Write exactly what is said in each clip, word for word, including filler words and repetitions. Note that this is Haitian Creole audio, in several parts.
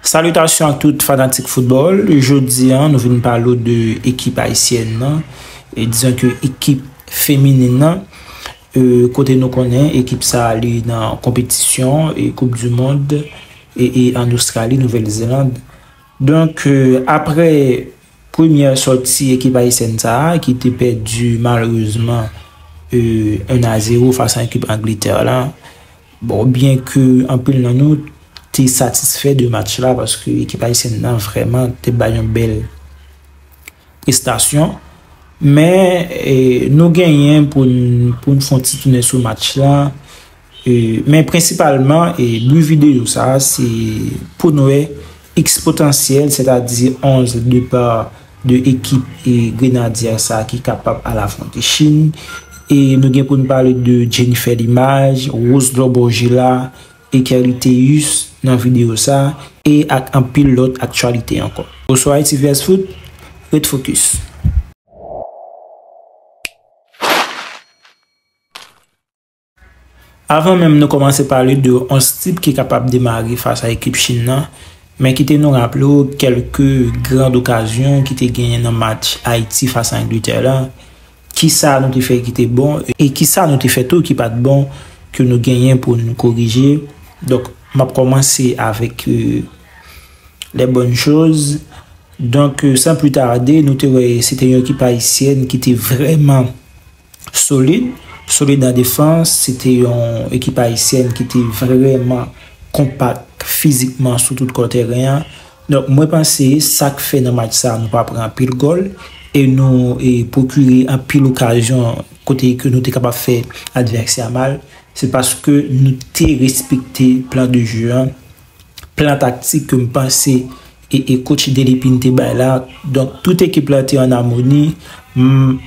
Salitasyon ak tout fanatik foutbòl. Jodi a, nou vin pale w de ekip ayisyèn nan. E dizon ke ekip feminin nan, e, kote nou konnen ekip sa a li nan konpetisyon e Koup di Mond e, e an Ostrali, Nouvèl Zeland. Donk, e, apre premyè sòti ekip ayisyèn sa a, ki te pèdi malerezman, e, un à zéro fas a ekip Angletè la. Bon, byen ke anpil nan nou te satisfè de match la, paske ekip ayisyèn nan vrèman te bay yon bèl prestasyon. Men, e, nou genyen pou n, pou n fè yon ti tounen sou match la. E, men prensipalman, e, bi videyo sa a, se pou n wè X potansyèl, sètadi onz depa de ekip e Grenadye sa a ki kapab al afwonte Chin. E nou gen pou n pale de Jennifer Limage, Roselor Borgella, Eker Liteus nan videyo sa a, e ak anpil lòt aktyalite ankò. Oswa Haiti V S Foot, ret fokis. Avan menm nou kòmanse pale de onz tip ki kapab demare fas a ekip Chin nan, men kite nou raple w kèlke gran okazyon ki te genyen nan match Ayiti fas a Angletè la, kisa nou te fè ki te bon, e kisa nou te fè tou ki pa t bon, ke nou genyen pou nou korije. Donk, m ap kòmanse avèk, e, les bonnes choses. Donk, e, sans plus tarder, nou te wè se te yon ekip ayisyèn ki te vrèman solid, solid an defans. Se te yon ekip ayisyèn ki te vrèman konpak fizikman sou tout kò tèren an. Donk, mwen panse sa k fè nan match sa a nou pa pran anpil gòl e nou, e, pwokire anpil okazyon kote ke nou te kapab fè advèsè a mal, se paske nou te respekte plan de jeu an, plan taktik ke m panse e, e coach Delépine te bay la. Donk, tout ekip la te an amoni. M,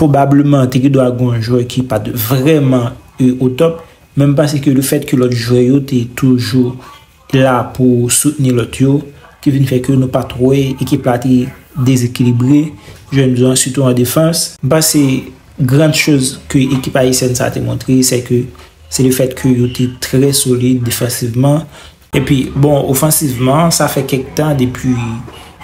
pwobableman, te gen dwa gen yon jwè ki pa t vrèman, e, o top, men m panse ke le fèt ke lòt jwè yo te toujou la pou soutni lòt yo, ki vin fè ke nou pa t wè ekip la te dezekilibre, jwè m di w, sitou an defans. M panse gran choz ke ekip ayisyèn sa te montre, se ke se le fèt ke yo te trè solid defansivman. Epi, bon, ofansivman, sa fè kèk tan depi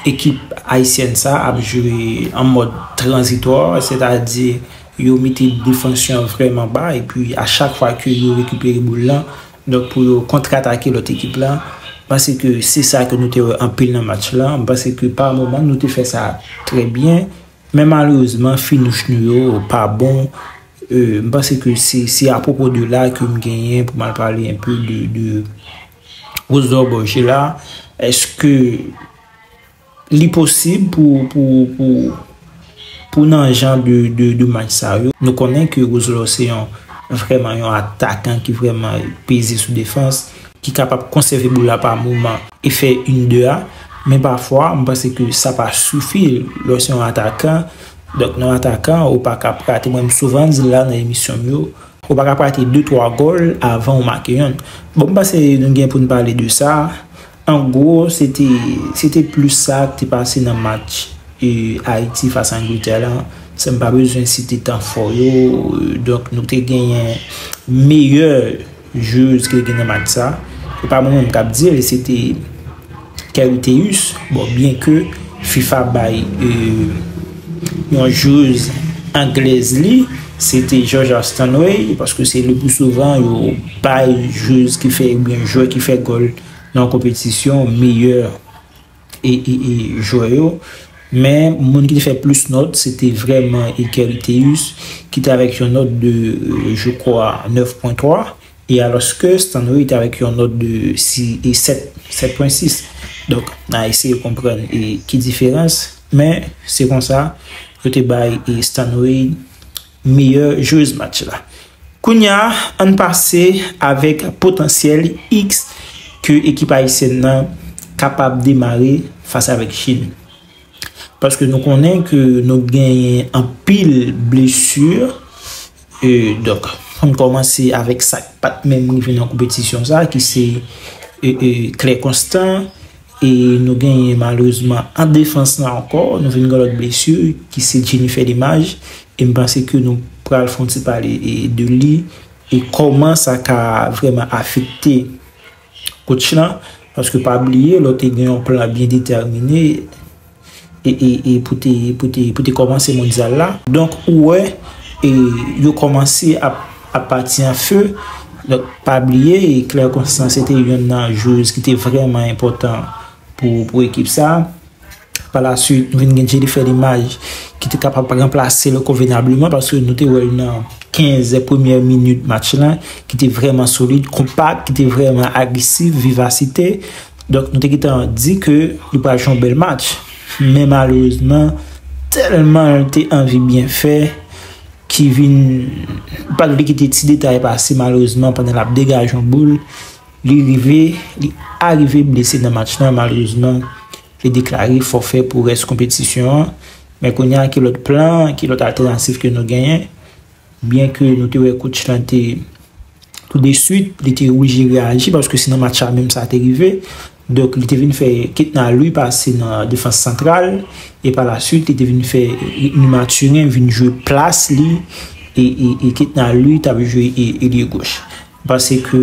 ekip ayisyèn sa ap jwe an mòd tranzitwa, sètadi yo mete defans yo vrèman ba, epi a chak fwa ke yo rekipere boul lan, donk pou yo kontratake lòt ekip la, m panse ke se sa ke nou te wè anpil nan match la. M panse ke pa moman nou te fè sa trè byen, men malerezman finish nou yo pa bon. E, m panse ke se, se apwopo de la ke m genyen pou m al pale enpe de, de Roselor Borgella. Èske li posib pou, pou, pou, pou nan jan de, de, de match sa yo? Nou konnen ke Roselor se yon, vrèman yon atakan ki vrèman peze sou defans, ki kapab konsève boul la pa moman e fè youn de a. Men pafwa, m panse ke sa pa sifi lè w se yon atakan. Donk, nan yon atakan, ou pa ka rate, mwen m souvan di l la nan emisyon m yo, ou pa ka rate de twa gòl avan ou make youn. Bon, m panse nou gen pou n pale de sa. An gwo, se te, se te plis sa k te pase nan match, e, Ayiti fas a Angletè la. San m pa bezwen site tan fò yo, e, donk, nou te genyen meyè jwez ki te gen nan match sa. E pa mwen menm k ap di l, se te Kerry Théus. Bon, byen ke fifa bay, e, yon jwez anglèz li, se te Georgia Stanway, paske se le pli souvan yo bay jwez ki fè, oubyen jwè ki fè gòl nan konpetisyon meyè e, e, e jwè yo. Men, moun ki te fè plis nòt, se te vrèman Eker Liteus, ki te avèk yon nòt de, e, je crois, nèf pwen twa. E alòske Stanway te avèk yon nòt de si, e sèt, sèt pwen sis. Donk, n a eseye konprann e ki diferans. Men, se konsa, yo te bay e Stanway meyè jwez match la. Kounye a, ann pase avèk potansyèl X ke ekip ayisyèn nan kapab demare fas avèk Chin. Paske nou konnen ke nou genyen anpil blesi. E, donk, ann kòmanse avèk sa k pa t menm rive nan konpetisyon sa, ki se, e, e, Claire Constant. E nou genyen malerezman an defans la ankò, nou vin gen lòt blesi, ki se Jennifer Limage. E m panse ke nou pral fè yon ti pale, e, de li, e kòman sa ka vrèman afekte coach lan. Paske pa bliye, lè w te gen yon plan byen detèmine e, e, e pou te, pou te, pou te kòmanse mondyal la. Donk, ou wè, e, yo kòmanse ap, ap pati an fe. Donk, pa bliye, e Claire Constance se te yonn nan jwez ki te vrèman enpòtan pou, pou ekip sa. Pa la swit, nou vin gen Jennifer Limage ki te kapab ranplase l konvenableman, paske nou te wè l nan kenz premyè minit match lan, ki te vrèman solid, konpak, ki te vrèman agresif, vivasite. Donk, nou te gentan di ke li pral jwe yon bèl match. Men malerezman, tèlman l te anvi byen fè, ki vin, pa vle kite ti detay pase, malerezman, pandan l ap degaje yon boul, li rive, li arive blese nan match lan, malerezman, li deklare fòfè pou rès konpetisyon an. Men kounye a, ki lòt plan, ki lòt altènatif ke nou genyen? Byen ke nou te wè coach lan te, tou de swit, li te oblije reyaji, paske se nan match la menm sa te rive. Donk, li te vin fè Ketna Louis pase nan defans santral, e pa la swit, li te vin fè Ritmi Mathurin vin jwe plas li, e, e, e Ketna Louis t ap jwe e, elye goch. Paske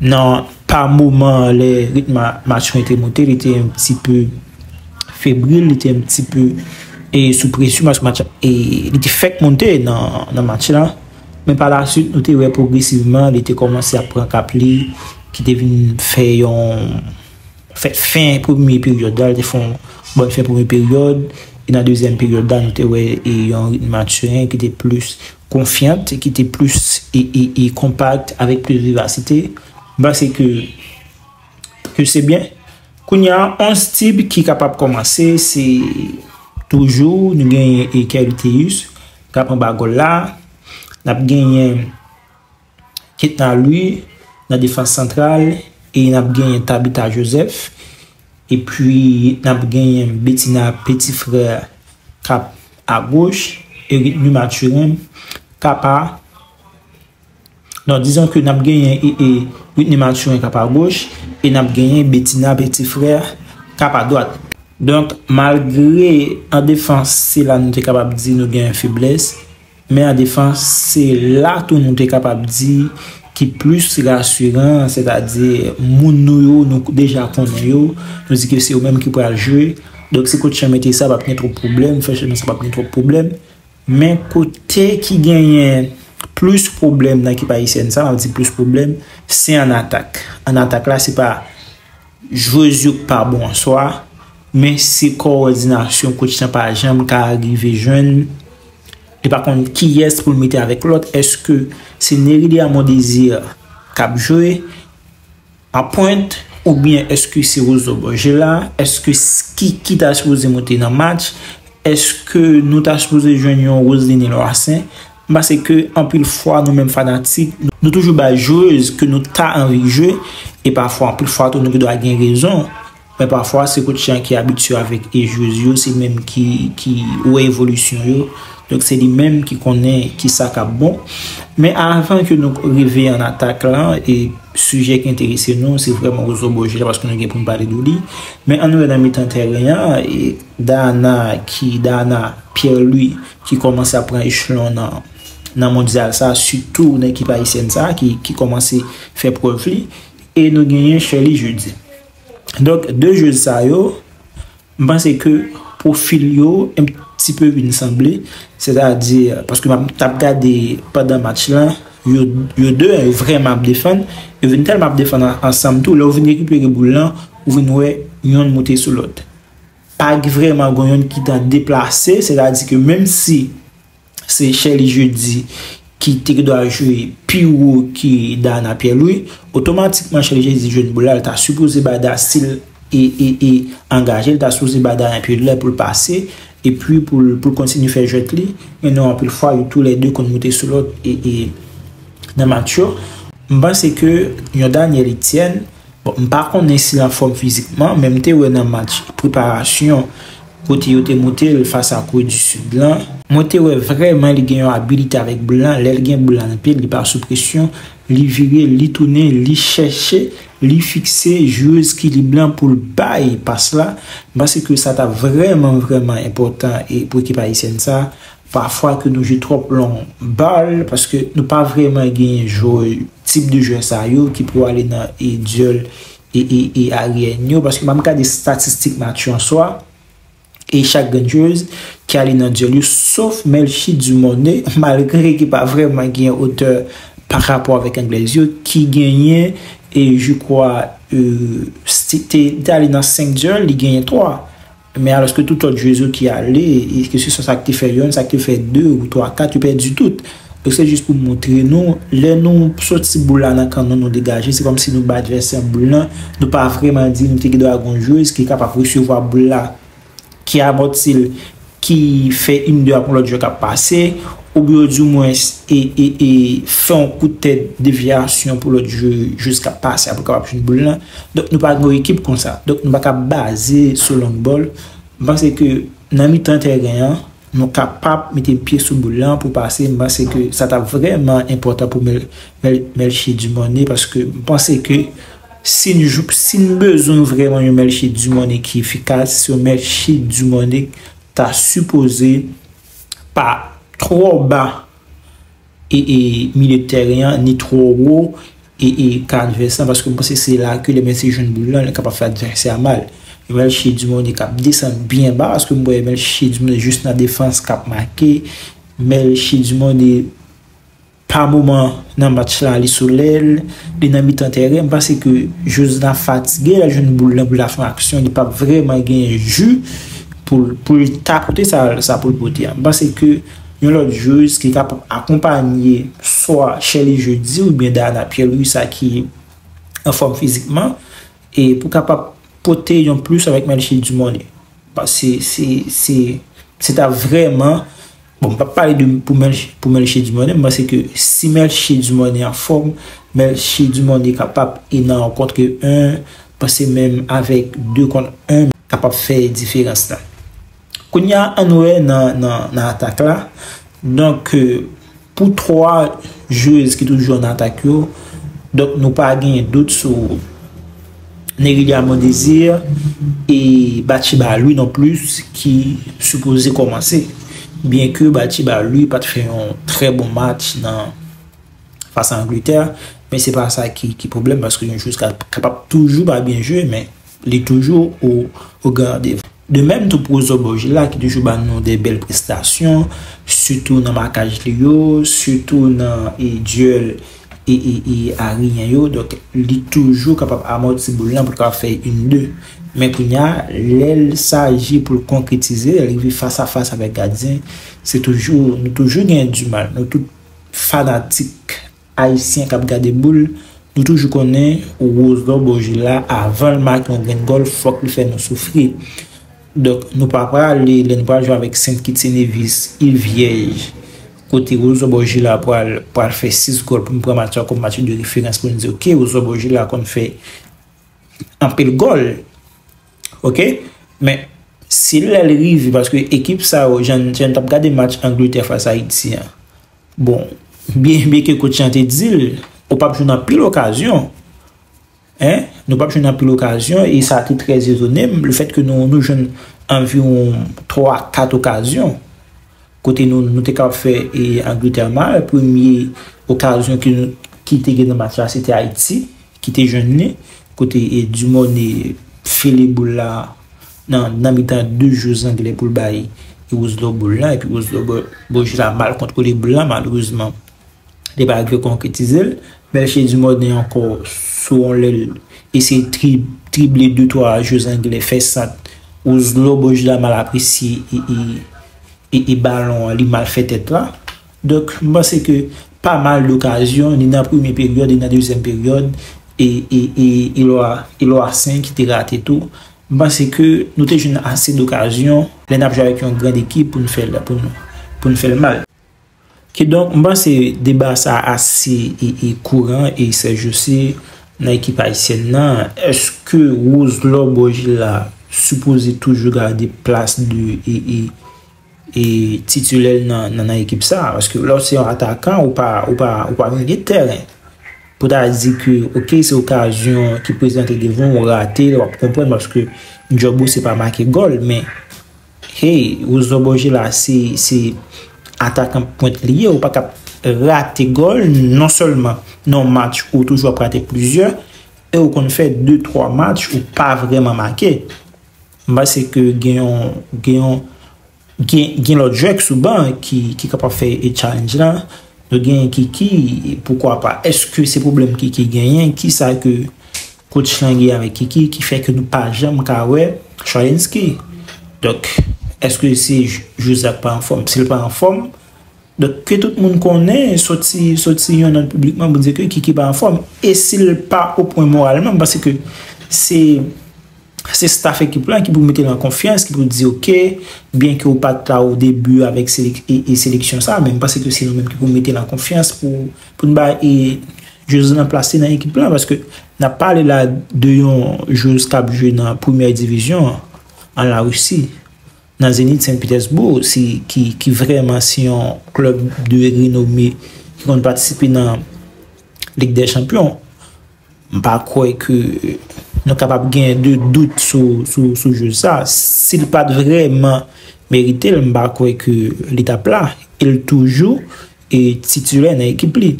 nan, pa moman, lè Ritmi Mathurin te monte, li te un petit peu fébrile, li te un petit peu, e, sou presyon, paske match, e, li te fèk monte nan, nan match la. Men pa la swit, nou te wè pwogresivman, li te kòmanse ap pran kap li, ki te vin fè yon, fè fen premye peryòd la, li te fè yon bòn fen premye peryòd. E nan dezyèm peryòd la, nou te wè, e, yon Ritmi Mathurin ki te plis konfyant, ki te plis, e, e, e konpak, avèk plis vivasite. M panse ke, ke se byen. Kounye a, onz tib ki kapab kòmanse, se toujou, nou genyen, e, Kerly Théus, k ap anba gòl la. N ap genyen Ketna Louis nan defans santral, e n ap genyen Tabitha Joseph, epi n ap genyen Bettina Petit Frère k ap agoch, e Ritmi Mathurin k ap a, non, dizon ke n ap genyen, e, e, Ritmi Mathurin k ap agoch, e n ap genyen Bettina Petit Frère k ap adwat. Donk, malgre an defans, se la nou te kapab di nou genyen feblès, men an defans, se la tou nou te kapab di ki plis rasiran, sètadi moun nou yo, nou deja konnen yo, nou di ke se yo menm ki pral jwe. Donk, si coach lan mete sa, p ap gen twòp pwoblèm, franchman, sa p ap gen twòp pwoblèm. Men kote ki genyen plis pwoblèm nan ekip ayisyèn sa, m ap di plis pwoblèm, se an atak. An atak la, se pa jwez yo k pa bon an swa, men se kowòdinasyon coach lan pa janm ka rive jwenn. Li pa konn kiyès pou l mete avèk lòt. Èske se Nerilia Mondésir k ap jwe an pwent, oubyen èske se Roseau Borgella? Èske s-, ki, ki ta sipoze monte nan match? Èske nou ta sipoze jwenn yon Roseline Loissaint? M panse ke anpil fwa nou menm fanatik, nou, nou toujou bay jwez ke nou ta anvi jwe, e pafwa, anpil fwa tou nou gen dwa gen rezon, men pafwa se coach lan ki abitye avèk e jwez yo, se menm ki, ki wè evolisyon yo. Donk se li menm ki konnen kisa k ap bon. Men avan ke nou rive an atak lan, e sijè ki enterese nou, se vrèman Roseau Borgella, paske nou gen pou n pale de li. Men ann wè nan mitan tèren an, e Dana ki, Dana Pierre-Louis ki kòmanse ap pran echelon nan, nan mondyal sa, sitou nan ekip ayisyèn sa, ki, ki kòmanse fè prèv li. E nou genyen Sherly Jeudi. Donk, de jwez sa yo, m panse ke pwofil yo un petit peu vin sanble, sètadi, paske m ap, t ap gade pandan match lan, yo, yo de, yo vrèman ap defann, yo vin tèlman ap defann an-, ansanm tou, lè yo vin rekipere boul lan, ou vin wè yonn moute sou lòt. Pa vrèman gen yonn ki t an deplase, sètadi ke menm si se Sherly Jeudi ki te gen dwa jwe pi wo ke Dana Pierre-Louis, otomatikman Sherly Jeudi jwenn boul la, li ta sipoze bay Da, si l e, e, e angaje, li ta sipoze bay Dana Pierre-Louis la pou l pase, epi pou l, pou l kontinye fè jwèt li. Men non, anpil fwa, yo toulède konn moute sou lòt e, e nan match yo. M panse ke yon Daniel Etienne, bon, m pa konnen si l anfòm fizikman, men m te wè nan match preparasyon kote yo te moute l fas a Kore di Sid lan, mwen te wè vrèman li gen yon abilite avèk boul lan. Lè l gen boul lan nan pye l, li pa sou presyon, li vire, li tounen, li chèche, li fikse jwez ki lib lan pou l bay pas la. M panse ke sa ta vrèman, vrèman enpòtan e pou ekip ayisyèn sa. Pafwa ke nou jwe twòp long bal, paske nou pa vrèman genyen jwè, tip de jwè sa yo ki pou ale nan e dyèl e, e, e aryè yo, paske m ap gade estatistik match yo an swa, e chak grenn jwez ki ale nan dyèl yo, sof Melchie Dumornay, malgre ki pa vrèman gen otè pa rapò avèk anglèz yo, ki genyen, e je kwa, e, si te, te ale nan senk dyèl, li genyen twa. Men alòske tout lòt jwez yo ki ale, e ke se swa sa ki te fè yonn, sa ki te fè de ou twa, kat, yo pèdi tout. Donk, se jis pou montre nou, lè nou soti boul la nan kan nou, nou degaje, se kòmsi nou ba advèsè an boul lan, nou pa vrèman di nou te gen dwa gen yon jwez ki kapab resevwa boul la, ki amòti l, ki fè in de ak yon lòt jwè k ap pase, oubyen di mwens e, e, e fè yon kout tèt devyasyon pou lòt jwè, jwè k ap pase a pou l kapab jwenn boul lan. Donk, nou pa gen yon ekip konsa. Donk, nou pa ka baze sou long ball. M panse ke nan mitan tèren an, nou kapab mete pye sou boul lan pou pase. M panse ke sa t ap vrèman enpòtan pou Mel, Mel, Melchie Dumornay, paske m panse ke si n, si n bezwen vrèman yon Melchie Dumornay ki efikas, se yon Melchie Dumornay ta sipoze pa twò ba e, e milye tèren an, ni twò wo e, e ka advèsè an, paske m panse se la ke lè Messi jwenn boul lan, li kapab fè advèsè a mal. E Melchie Dumornay k ap desann byen ba, paske m wè Melchie Dumornay jis nan defans k ap make. Melchie Dumornay, pa moman nan match la, li sou lèl, li nan mitan tèren. M panse ke jwez la fatige, lè l jwenn boul lan pou l ta fè yon aksyon, li p ap vrèman gen ji pou, pou l ta pote sa, sa pou l pote a. M panse ke yon lòt jwez ki kapab akonpanye swa Sherly Jeudi oubyen Diana Pierre-Louis, sa ki anfòm fizikman, e pou kapab pote yon plis avèk Melchie Dumornay. Paske se, se, se ta vrèman, bon, m p ap pale de, pou Melchie, pou Melchie Dumornay, m panse ke si Melchie Dumornay anfòm, Melchie Dumornay kapab e nan yon kont en, panse menm avèk de kont en, kapab fè diferans la. Kounye a, ann wè nan, nan, nan atak la. Donk, e, pou twa jwez ki toujou ann atak yo, donk nou pa genyen dout sou Nerilia Mondésir e Batchiba Louis non plis ki sipoze kòmanse. Byenke Batchiba Louis pa t fè yon trè bon match nan fas a Angletè, men se pa sa ki, ki pwoblèm, paske yon jwez ka, kapab toujou pa byen jwe, men li toujou o, o gran randevou. De menm tou pou Roselor Borgila ki toujou ban nou de bèl prestasyon, sitou nan makaj li yo, sitou nan, e, dyèl e, e, e aeryen yo. Donk, li toujou kapab amòti boul lan pou l kapab fè in de. Men kounye a, lè l saji pou l konkretize, lè l rive fas a fas avèk gadyen, se toujou, nou toujou gen dimal. Nou tout fanatik ayisyen k ap gade boul, nou toujou konnen Roselor Borgila, avan l make yon grenn gòl, fòk li fè nou soufri. Donk, nou pa prale, lè nou pral jwe avèk Saint Kitts et Nevis, il vyèj, kote Roselor Borgila pral, pral fè sis gòl pou n pran match la kòm match de referans pou n di, oke, Roselor Borgila konn fè anpil gòl. Oke? Men, si lè l rive, paske ekip sa yo, jan, jan n t ap gade match Angletè fas Ayiti an, bon, byen, byenke coach lan te di l, ou p ap jwenn anpil okazyon. Hein? Nou p ap jwenn anpil okazyon, e sa te trè etone m, lefètke nou, nou jwenn anviwon twa, kat okazyon. Kote nou, nou te kapab fè, e, Angletè mal. Premye okazyon ki, ki te gen nan match la, se te Ayiti ki te jwenn li. Kote, e, Dumornay file boul la nan, nan mitan de jwez anglè pou l bay, e, Roselor boul la. Epi Roselor Bo-, Borgila mal kontwole boul la, malerezman, li pa rive konkretize l. Melchie Dumornay ankò sou yon lè l eseye tri-, drible de twa jwez anglè, fè sant. Roselor Borgila mal apresye e, e, e, e balon an, li mal fè tèt la. Donk, m panse ke pa mal dokazyon, ni nan premye peryòd, ni nan dezyèm peryòd, e, e, e, e Eloi, Eloi Saint ki te rate tou. M panse ke nou te jwenn ase dokazyon lè n ap jwe avèk yon gran ekip pou n fè l, pou n, pou n fè l mal. Kidonk, m panse deba sa ase e, e kouran e sèjousi nan ekip ayisyèn nan. Èske Roselor Borgila sipoze toujou gade plas de e, e, e titilè l nan, nan, nan ekip sa? Paske lè w se yon atakan, ou pa, ou pa, ou pa milye tèren. Pou ta di ke, oke, se okazyon ki prezante devan w, ou rate l, w ap konprann paske djòb ou se pa make gòl, men hey, Roselor Borgila se, se atakan pwent li ye, ou pa ka rate gòl, non sèlman nan yon match ou toujou ap rate plizyè, e ou konn fè de twa match ou pa vrèman make. M panse ke gen yon, gen yon, gen, gen lòt jwè ki sou ban ki, ki kapab fè e challenge la. Nou gen Kiki, poukwa pa? Èske se pwoblèm Kiki genyen? Kisa ke coach lan gen avèk Kiki ki fè ke nou pa janm ka wè Sharansky? Donk, èske se Joseph pa anfòm? Si l pa anfòm, donk, ke tout moun konnen, soti, soti yon nòt piblikman pou di ke Kiki pa anfòm. E si l pa o pwen moralman, m panse ke se, se staff ekip lan ki pou mete l an konfyans, ki pou di, oke, byen ke ou pa t la o debi avèk selek-, e, e seleksyon sa, men m panse ke se nou menm ki pou mete l an konfyans pou, pou n bay e jwez lan plase nan ekip lan, paske n ap pale la de yon jwez k ap jwe nan premyè divizyon an Larisi, nan Zenit Sen Petèsboug, si, ki, ki vrèman se yon klèb de renome ki konn patisipe nan Lig dè Chanpyon. M pa kwè ke nou kapab gen de dout sou, sou, sou jwez sa. Si l pa t vrèman merite l, m pa kwè ke li t ap la. E l toujou e titilè nan ekip li.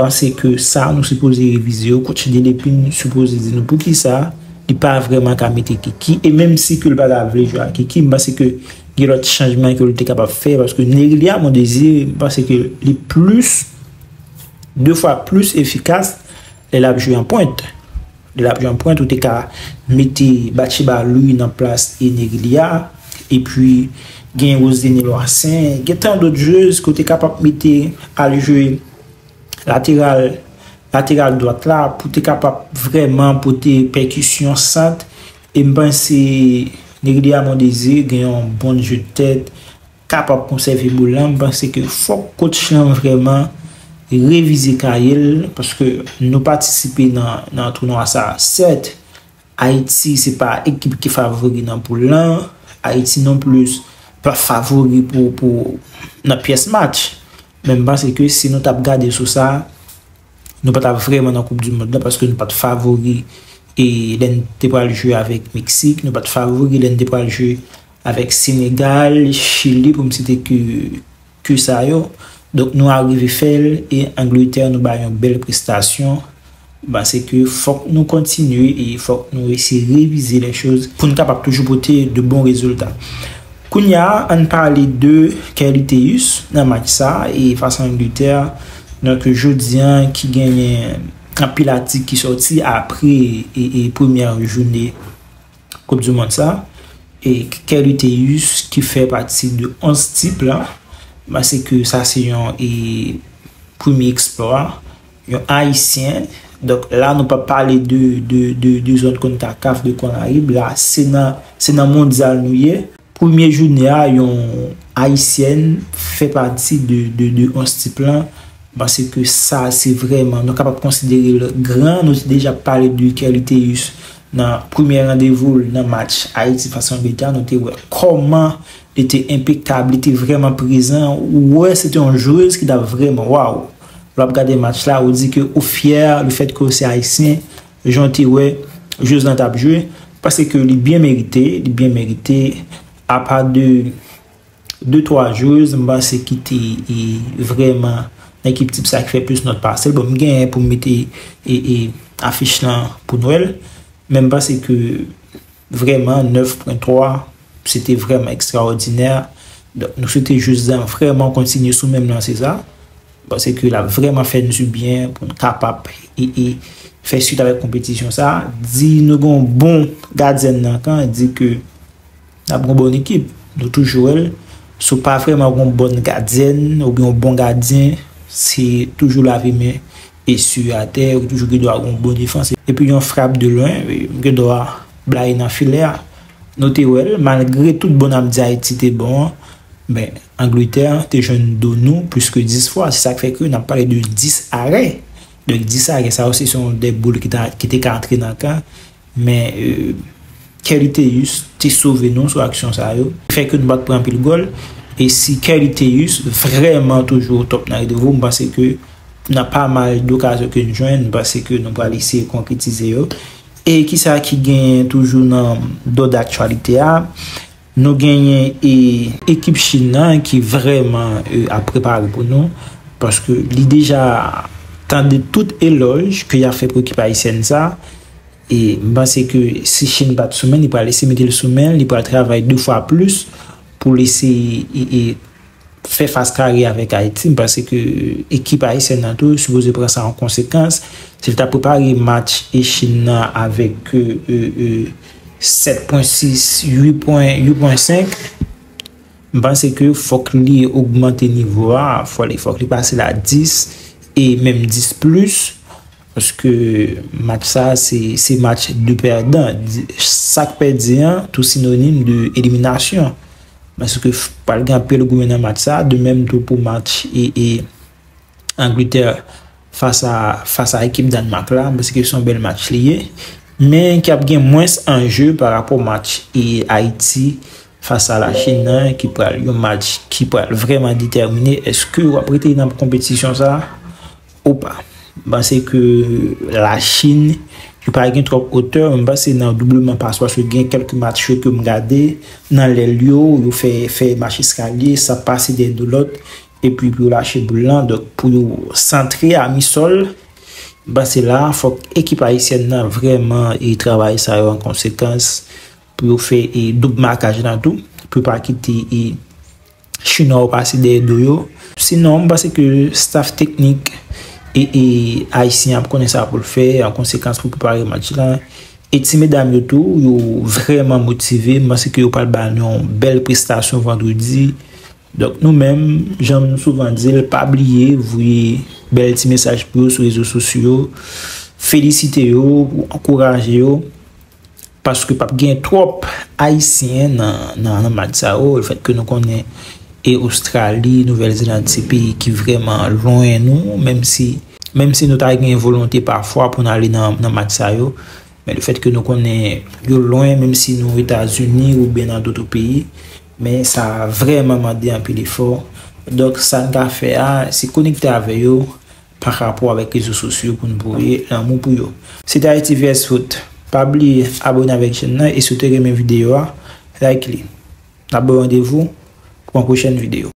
Panse ke sa nou sipoze revize yo, coach Delepine sipoze di nou poukisa li pa vrèman ka mete Kiki, e menm si ke l pa ta vle jwe ak Kiki, m panse ke gen lòt chanjman ke l te kapab fè, paske Nerilya Mondésir, m panse ke li plis, de fwa plis efikas lè l ap jwe an pwent. Lè l ap jwe an pwent, ou te ka mete Batcheba Louis nan plas e Nerilya, epi gen Rosedenie Loissaint, gen tan dòt jwez ke w te kapab mete al jwe lateral, lateral dwat la pou te kapab vrèman pote pèkisyon sant. E m panse Nerilya Mondésir gen yon bon je de tèt, kapab konsève boul lan. M panse ke fòk coach lan vrèman revize kaye l, paske nou patisipe nan, nan tounwa sa a. Sèt, Ayiti se pa ekip ki favori nan poul lan. Ayiti non plis pa favori pou, pou nan pyès match. Men m panse ke si nou t ap gade sou sa, nou pa t ap vrèman nan Koup di Mond lan, paske nou pa t favori e lè n te pral jwe avèk Meksik, nou pa t favori lè n te pral jwe avèk Senegal, Chili, pou m site ke, ke sa yo. Donk, nou arive fè l, e Angletè, nou bay yon bèl prestasyon. M panse ke fòk nou kontinye e fòk nou eseye revize lè choz pou n kapab toujou pote de bon rezilta. Kounye a, ann pale de Kery Théus nan match sa, e fas a Angletè. Donk, jodi a, ki genyen anpil atik ki sòti apre e, e premyè jounen Koup di Mond sa. E Kery Théus ki fè pati de onz tip la, m panse ke sa se yon e, premye eksplwa, yon Ayisyen. Donk la, nou pa pale de, de, de, de zòn konkakaf, de Konarib. La, se nan, se nan mondyal nou ye. Premye jounen a, yon Ayisyèn fè pati de, de, de onz tip lan. M panse ke sa, se vrèman, nou kapab konsidere l gran. Nou te deja pale de Kery Théus nan premye randevou l nan match Ayiti fas a Angletè. Nou te wè kòman li te enpekab, li te vrèman prezan. Ou wè, se te yon jwez ki t ap vrèman, waw! Lè w ap gade match la, ou di ke ou fyè, lefètke ou se Ayisyen, jan w te wè jwez lan t ap jwe, paske li byen merite, li byen merite. Apa de de twa jwez, m panse ki te e, vrèman nan ekip tip sa ki fè plis nòt pase l. Bon, m genyen pou m mete e, e, afich lan pou n wè l. Men m panse ke vrèman nèf pwen twa, se te vrèman ekstraòdinè. Donk, nou swete jwez lan vrèman kontinye sou menm lanse sa. M panse ke l ap vrèman fè n di byen pou n kapab e, e, fè swit avèk konpetisyon sa. Di nou gen yon bon gadyèn nan kan, di ke n ap gen yon bon ekip. Nou toujou wè l. Si w pa vrèman gen yon bòn gadyèn oubyen yon bon gadyen, se toujou lave men esui atè, ou toujou gen dwa gen yon bon defans. Epi yon frap de lwen, m gen dwa blayi nan filè a. Nou te wè l, malgre tout bon n ap di Ayiti te bon an, men Angletè te jwenn do nou plis ke dis fwa. Se sa k fè ke n ap pale de dis arè. Donk, dis arè sa yo, se, se yon de boul ki ta, ki te ka antre nan kan. Men, e, Kery Théus te sove nou sou aksyon sa yo. Fè ke nou pa t pran anpil gòl. E si Kery Théus vrèman toujou o top nan randevou, m panse ke nan pa mal dokazyon ke n jwenn, m panse ke nou pral eseye konkretize yo. E kisa ki genyen toujou nan dòd aktyalite a? Nou genyen e, ekip Chin nan ki vrèman, e, ap prepare pou nou, paske li deja tande tout elòj ke y ap fè pou ekip ayisyèn sa. E m panse ke si Chin pa t sou men, li pral eseye mete l sou men, li pral travay de fwa plis pou l eseye e, e, fè fas kare avèk Ayiti. M panse ke ekip ayisyèn nan tou sipoze pran sa an konsekans. Si l ta prepare match e Chin nan avèk e, e, e, sèt pwen sis, uit pwen, uit pwen senk, m panse ke fòk li ogmante nivo a, fò li, fòk li pase la dis e menm dis plis. Paske match sa, se, se match de pèdan. Di- Sa k pèdi an, tou sinonim de eliminasyon. Paske f- pral gen anpil goumen nan match sa, de menm tou pou match e, e Angletè fas a, fas a ekip Dànmak la, paske se yon bèl match li ye. Men ki ap gen mwens anje pa rapò match e Ayiti fas a Lachin nan, ki pral yon match ki pral vrèman detèmine èske w ap rete nan konpetisyon sa ou pa. M panse ke Lachin, yo pa gen twòp otè, men m panse nan doubleman pas, paske gen kèk match yo ke m gade, nan lèl yo, yo fè, fè mach eskalye, sa pase dèyè do lòt, epi pou yo lache boul lan, donk pou yo santre a mi sòl, m panse la, fòk ekip ayisyèn nan vrèman e travay sa yo an konsekans, pou yo fè e doub makaj lan tou, pou yo pa kite e Chinwa yo pase dèyè do yo. Sinon, m panse ke staff teknik e, e ayisyen ap konnen sa pou l fè, an konsekans pou prepare match lan. E ti medam yo tou, yo vrèman motive. M panse ke yo pral ba nou yon bèl prestasyon vandredi. Donk nou menm, jan m souvan di l, pa bliye voye bèl ti mesaj pou yo sou rezo sosyo yo, felisite yo, ankouraje yo. Paske p ap gen twòp Ayisyen nan, nan, nan match sa yo, lefètke nou konnen e Ostrali, Nouvèl Zeland, se peyi ki vrèman lwen nou, menm si, menm si nou ta gen volonte pafwa pou n ale nan, nan match sa yo, men lefètke nou konnen yo lwen, menm si nou Etazini oubyen nan doto peyi, men sa vrèman mande anpil efò. Donk, sa n ka fè a, se konekte avè yo, pa rapò avèk rezo sosyo pou n voye lanmou pou yo. Se te Ayiti V S Foot. Pa bliye abòne avèk chèn nan e si w te renmen videyo a, like li. N ap ba w randevou pou yon pwochèn videyo.